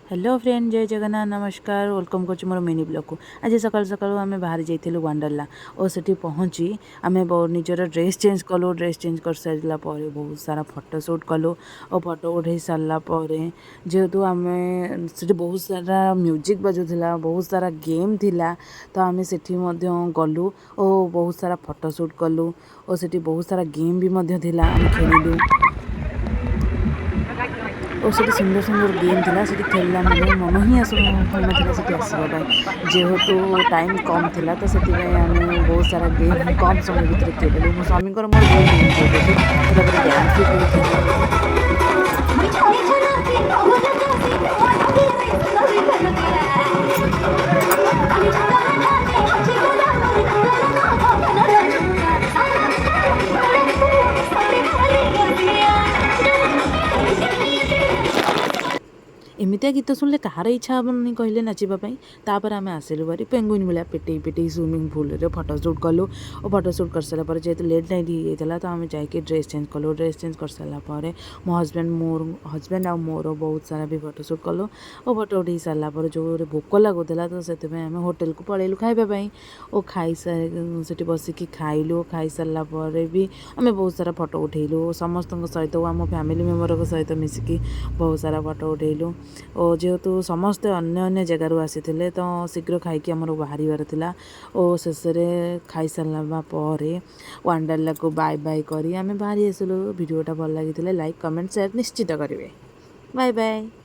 Hello friend, ଜୟ ଜଗନ୍ନାଥ, ନମସ୍କାର। Welcome କରୁଛି ମୋର ମିନି ବ୍ଲଗ୍କୁ। ଆଜି ସକାଳୁ ସକାଳୁ ଆମେ ବାହାରି ଯାଇଥିଲୁ ୱାଣ୍ଡରଲା ଓ ସେଠି ପହଞ୍ଚି ଆମେ ନିଜର ଡ୍ରେସ୍ ଚେଞ୍ଜ କଲୁ। ଡ୍ରେସ୍ ଚେଞ୍ଜ କରିସାରିଲା ପରେ ବହୁତ ସାରା ଫଟୋ ସୁଟ୍ କଲୁ ଓ ଫଟୋ ଉଠାଇ ସାରିଲା ପରେ, ଯେହେତୁ ଆମେ ସେଠି ବହୁତ ସାରା ମ୍ୟୁଜିକ୍ ବାଜୁଥିଲା, ବହୁତ ସାରା ଗେମ୍ ଥିଲା, ତ ଆମେ ସେଠି ମଧ୍ୟ ଗଲୁ ଓ ବହୁତ ସାରା ଫଟୋ ସୁଟ୍ କଲୁ ଓ ସେଠି ବହୁତ ସାରା ଗେମ୍ ବି ମଧ୍ୟ ଥିଲା, ଆମେ ଖେଳିଲୁ। ଓ ସେଠି ସୁନ୍ଦର ସୁନ୍ଦର ଗେମ୍ ଥିଲା। ସେଠି ଖେଳିଲା ମାନେ ମନ ହିଁ ଆସୁନଥିଲା ସେଠି ଆସିବା ପାଇଁ। ଯେହେତୁ ଟାଇମ୍ କମ୍ ଥିଲା, ତ ସେଥିପାଇଁ ଆମେ ବହୁତ ସାରା ଗେମ୍ କମ୍ ସମୟ ଭିତରେ ଖେଳିଲୁ। ମୋ ସ୍ୱାମୀଙ୍କର ମୋର ବହୁତ ଏନ୍ଜୟ କରିଛୁ। ତାପରେ ଡ୍ୟାନ୍ସ ବି କରୁଥିଲୁ। ଏମିତିଆ ଗୀତ ଶୁଣିଲେ କାହାର ଇଚ୍ଛା ହେବନି କହିଲେ ନାଚିବା ପାଇଁ? ତାପରେ ଆମେ ଆସିଲୁ ଭାରି, ପେଙ୍ଗୁଇନ୍ ଭଳିଆ ପେଟେଇ ପେଟେଇ ସୁଇମିଂ ପୁଲ୍ରେ ଫଟୋ ସୁଟ୍ କଲୁ। ଓ ଫଟୋ ସୁଟ୍ କରିସାରିଲା ପରେ, ଯେହେତୁ ଲେଟ୍ ନାଇଟ୍ ହେଇଯାଇଥିଲା, ତ ଆମେ ଯାଇକି ଡ୍ରେସ୍ ଚେଞ୍ଜ କଲୁ। ଡ୍ରେସ୍ ଚେଞ୍ଜ କରିସାରିଲା ପରେ ମୋ ହଜବେଣ୍ଡ ଆଉ ମୋର ବହୁତ ସାରା ବି ଫଟୋ ସୁଟ୍ କଲୁ। ଓ ଫଟୋ ଉଠେଇ ସାରିଲା ପରେ ଜୋରେ ଭୋକ ଲାଗୁଥିଲା, ତ ସେଥିପାଇଁ ଆମେ ହୋଟେଲକୁ ପଳେଇଲୁ ଖାଇବା ପାଇଁ। ଓ ଖାଇସାରି ସେଠି ବସିକି ଖାଇଲୁ। ଖାଇସାରିଲା ପରେ ବି ଆମେ ବହୁତ ସାରା ଫଟୋ ଉଠେଇଲୁ ସମସ୍ତଙ୍କ ସହିତ। ଆମ ଫ୍ୟାମିଲି ମେମ୍ବରଙ୍କ ସହିତ ମିଶିକି ବହୁତ ସାରା ଫଟୋ ଉଠେଇଲୁ। ଓ ଯେହେତୁ ସମସ୍ତେ ଅନ୍ୟ ଅନ୍ୟ ଜାଗାରୁ ଆସିଥିଲେ, ତ ଶୀଘ୍ର ଖାଇକି ଆମର ବାହାରିବାର ଥିଲା। ଓ ଶେଷରେ ଖାଇସାରିଲା ପରେ ୱାଣ୍ଡରଲାକୁ ବାଏ ବାଏ କରି ଆମେ ବାହାରି ଆସିଲୁ। ଭିଡ଼ିଓଟା ଭଲ ଲାଗିଥିଲେ ଲାଇକ୍, କମେଣ୍ଟ, ସେୟାର ନିଶ୍ଚିତ କରିବେ। Bye bye.